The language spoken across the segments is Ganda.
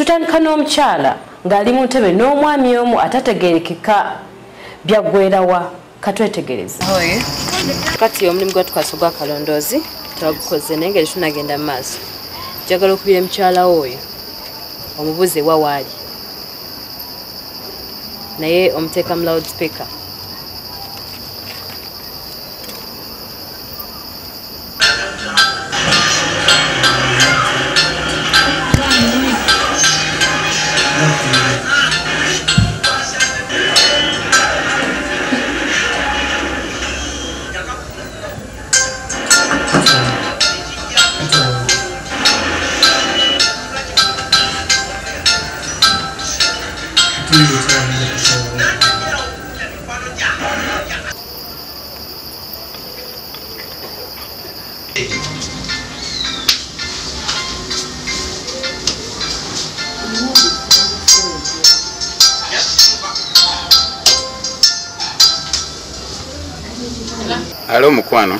Tutandika n'omukyala ng'ali mu ntebe n'omwami omu atategeerekeka byaggwerawa. Katwetegereze. Kati omulimu gwatukwasa ogw'akalondoozi twagukoze, naye ngeri tunagenda mu maaso. Njagala okubira mukyala oyo omubuuze wa waali, naye omuteeka mu loudspeaker. Alo mukwano.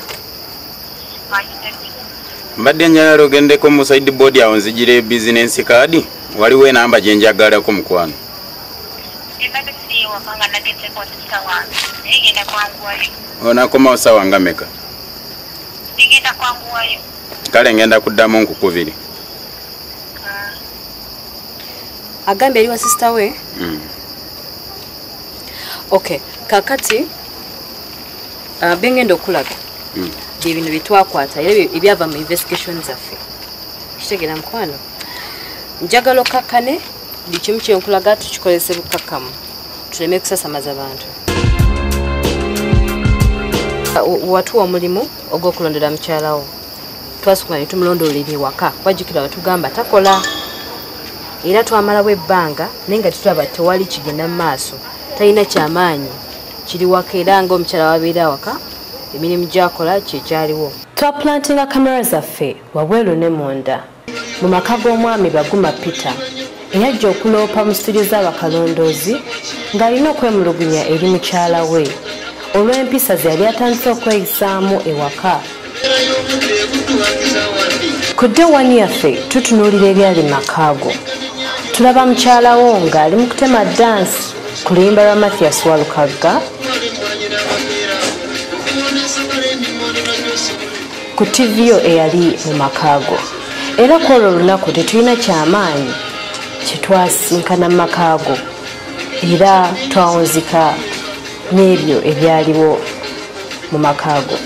Mbadde njagala ogendeko mu side board awo nzigire business card, waliwo enamba gye njagalako mukwano. Onakomawo ssaawa nga mmeka? Kale ngenda kuddamu nkukubiri. Agambye eri wa sister we? Okay, kakati bengenda okulaga bye bino byetwakwata era ebyava mu investigation zaffe. Kitegeera mukwano, njagala okkakkane buli kimu kye nkulaga tukikozese bukkakkamu, tuleme kusasamaza bantu. Watuwa omulimu ogw'okulondera mukyalawo, twasukuma ne tumulondoolera ewaka, wajjukira watugamba takola, era twamalawo ebbanga naye nga tetulaba tewali kigenda mu maaso, talina kyamaanyi kiri waka, era ng'omukyala wabeera awaka emirimu gy'akola kyekyaliwo. Twaplantinga kamera zaffe wabweru ne munda mu maka g'omwami Baguma Peter eyajja okuloopa mu situdiyo z'abakalondoozi ng'alina okwemulugunya eri mukyala we olw'empisa ze yali atandise okweyisaamu ewaka. Ku day one yaffe tutunuulira ebyali mu maka ago. Tulaba mukyala wo ng'ali mu kutema dansi ku luyimba lwa Mathias Walukagga ku TV yo eyali mu maka ago. Era ku olwo olunaku tetulina kyamaanyi kye twasinkana mu maka ago, era twawunzika n'ebyo ebyaliwo mu maka ago.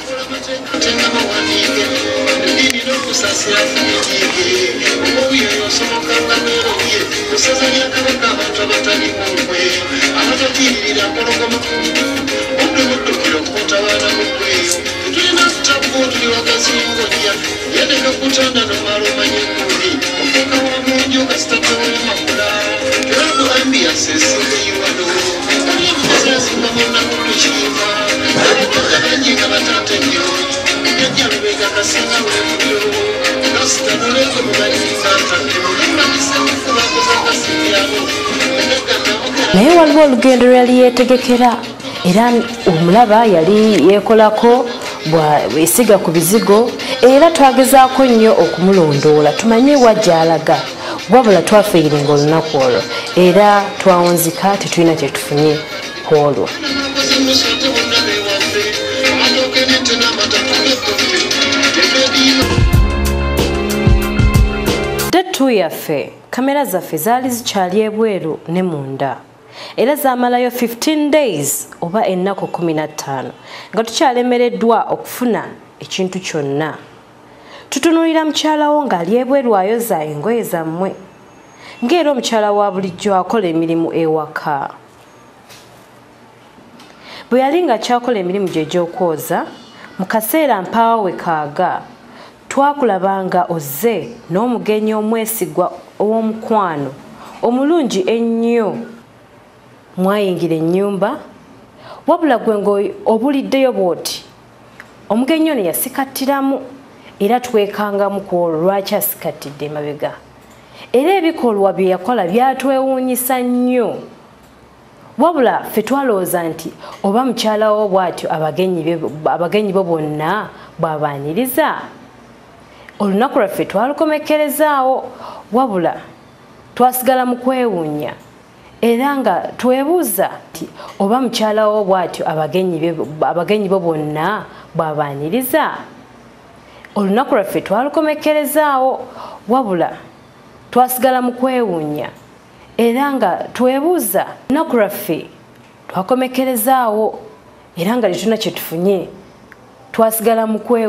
Naye waliwo olugendo lwe yali yeetegekera, era omulaba yali yeekolako bwesiga ku bizigo, era twagezaako nnyo okumulondoola tumanye wa gy'alaga, wabula twafeiringa olunaku olwo era twawunzika tetulina kye tufunye ku olwo. Day 2 yaffe kamera zaffe zaali zikyali ebweru ne munda, era zaamalayo 15 days oba ennaku 15 nga tukyalemereddwa okufuna ekintu kyonna. Tutunuulira mukyalawo ng'ali ebweru ayoza engoye zammwe, ng'era omukyala wa bulijjo akola emirimu ewaka. Bwe yali ng'akyakola emirimu gye egy'okwoza, mu kaseera mpaawo we kaaga twakulabanga ozze n'omugenyi omwesigwa ow'omukwano omulungi ennyo. Mwayingira ennyumba, wabula gwe ng'obuliddeyo bw'oti, omugenyi ono yasikattiramu era twekangamu ku olwo lwaki asikattidde emabega. Era ebikolwa bye yakola byatwewuunyisa nnyo, wabula ffe twalowooza nti oba mukyala wo bw'atyo abagenyi bo bonna bw'abaaniriza. Olunaku lwaffe twalukomekkerezaawo, wabula Twasigala mu kwewuunya era nga twebuuza nti oba mukyala wo bw'atyo abagenyi bo bonna bw'abaaniriza. Olunaku lwaffe twalukomekkerezaawo, wabula twasigala mu kwewuunya era nga twebuuza. Olunaku lwaffe twakomekkerezaawo era nga tetulina kye tufunye. Twasigala mu kwewuunya.